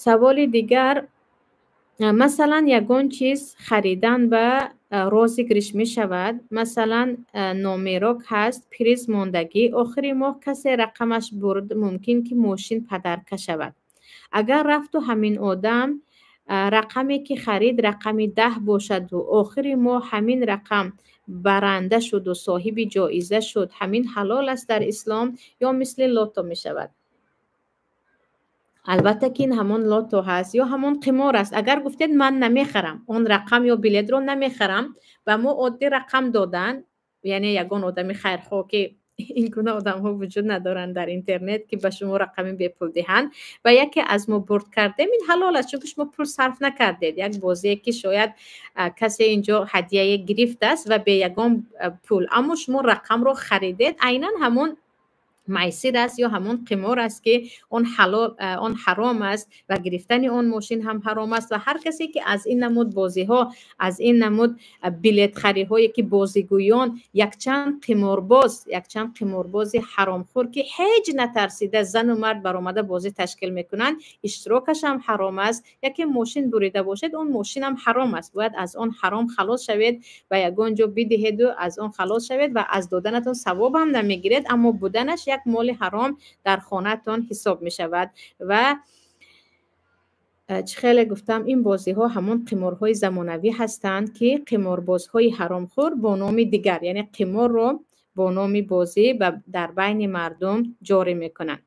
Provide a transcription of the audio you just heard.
Саволи дигар: масалан, ягон чиз харидан ба розыгрыш мешавад, масалан, номерок ҳаст, приз мондагӣ, охири моҳ касе рақамаш бурд, мумкин ки мошин подарка шавад. Агар рафту ҳамин одам рақаме ки харид рақами 10 бошаду охири моҳ ҳамин рақам баранда шуду соҳиби ҷоиза шуд, ҳамин ҳалол аст дар ислом ё мисли лото мешавад? Албатта ки ин ҳамон лото ҳаст ё ҳамон қимор аст. Агар гуфтед, ман намехарам он рақам ё билетро намехарам, ба мо оддӣ рақам доданд, яъне ягон одами хайрхоҳ, ки ин гуна одамҳо вуҷуд надоранд дар интернет, ки ба шумо рақами бепул диҳанд, ва яке аз мо бурд кардем, ин ҳалол аст, чунки шумо пул сарф накардед. Як бозие ки шояд касе инҷо ҳадияе гирифтааст ва бе ягон пул, аммо шумо рақамро харидед, айнан ҳамон майсир аст ё ҳамон қимор аст, ки он ҳалол, он ҳаром аст ва гирифтани он мошин ҳам ҳаром аст. Ва ҳар касе ки аз ин намуд бозиҳо, аз ин намуд билетхариҳое ки бозигӯён, якчанд қиморбоз, якчанд қиморбози ҳаромхӯр, ки ҳеҷ натарсида зану мард баромада бозӣ ташкил мекунанд, иштирокаш ҳам ҳаром аст. Яке мошин бурида бошед, он мошинам ҳаром аст, бояд аз он ҳаром халос шавед ва ягон ҷо бидиҳеду аз он халос шавед ва аз доданатон савоб ҳам намегиред, аммо буданаш як моли ҳаром дар хонаатон ҳисоб мешавад. Ва чӣ хеле гуфтам, ин бозиҳо ҳамон қиморҳои замонавӣ ҳастанд, ки қиморбозҳои ҳаромхӯр бо номи дигар, яъне қиморро бо номи бозӣ дар байни мардум ҷорӣ мекунанд.